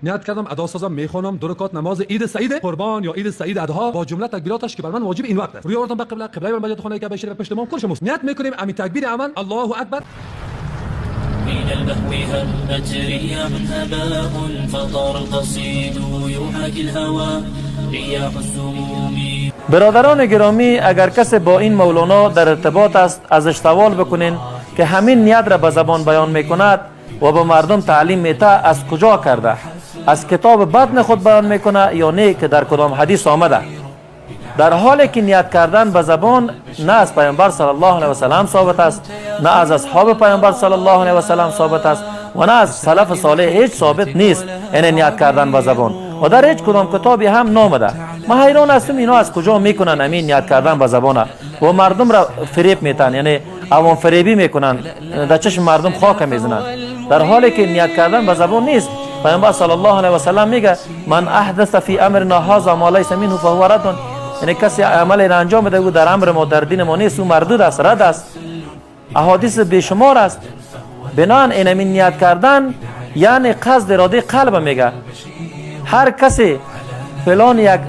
Ният кардам адо созам, мехонам ду ракат намози Иди Саид Қурбон ё Иди Саид Адҳо бо ҷумла такбироташ, ки бар ман воҷиби ин вақт аст. Рӯй овардам ба қибла, қиблаи ман ба ҷиҳати хонаи Каъбаи шариф, пушти имом кул шумост. Ният мекунем ами такбири аввал, Аллоҳу акбар. من البهو هبت رياح هباء فطار القصيد يحاكي الهوى رياح السموم. برادران گرامی، اگر کسی با این مولانا در ارتباط است، ازش سوال بکنین که همین نیت را به زبان بیان میکند و به مردم تعلیم میته، از کجا کرده؟ از کتاب بطن خود بیان میکنه یا نه که در کدام حدیث آمده؟ در حالی که نیت کردن به زبان نه از پیامبر صلی الله علیه و سلم ثابت است، نه از اصحاب پیامبر صلی الله علیه و سلم ثابت است و نه از سلف صالح هیچ ثابت نیست. این نیت کردن به زبان و در هیچ کدام کتابی هم نامده. ما حیران هستم اینا از کجا میکنن همین نیت کردن به زبان و مردم را فریب میتن، یعنی عوام فریبی میکنن، در چشم مردم خاک میزنن، در حالی که نیت کردن به زبان نیست. پیامبر صلی الله علیه و سلم میگه: من احدث فی امرنا هذا ما لیس منه فهو رد. یعنی کسی عمل را انجام بده، او در امر ما، در دین ما نیست، او مردود است، رد است. احادیث بیشمار است. بناءً اینمی نیت کردن یعنی قصد، اراده قلب. میگه هر کسی فلان یک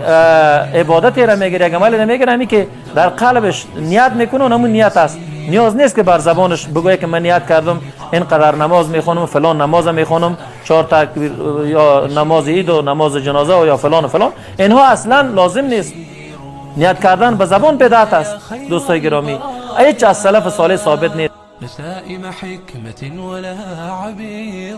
عبادتی را میگیره، یک عملی را میگیره، همی که در قلبش نیت میکنه، اون همون نیت است. نیاز نیست که بر زبانش بگویه که من نیت کردم اینقدر نماز میخوانم، فلان نماز میخوانم، چهار تکبیر یا نماز عید و نماز جنازه و یا فلان و فلان. اینها اصلا لازم نیست. نیت کردن به زبان بدعت است. دوستای گرامی، هیچ از سلف صالح ثابت نیست. نسائم حكمة ولها عبير.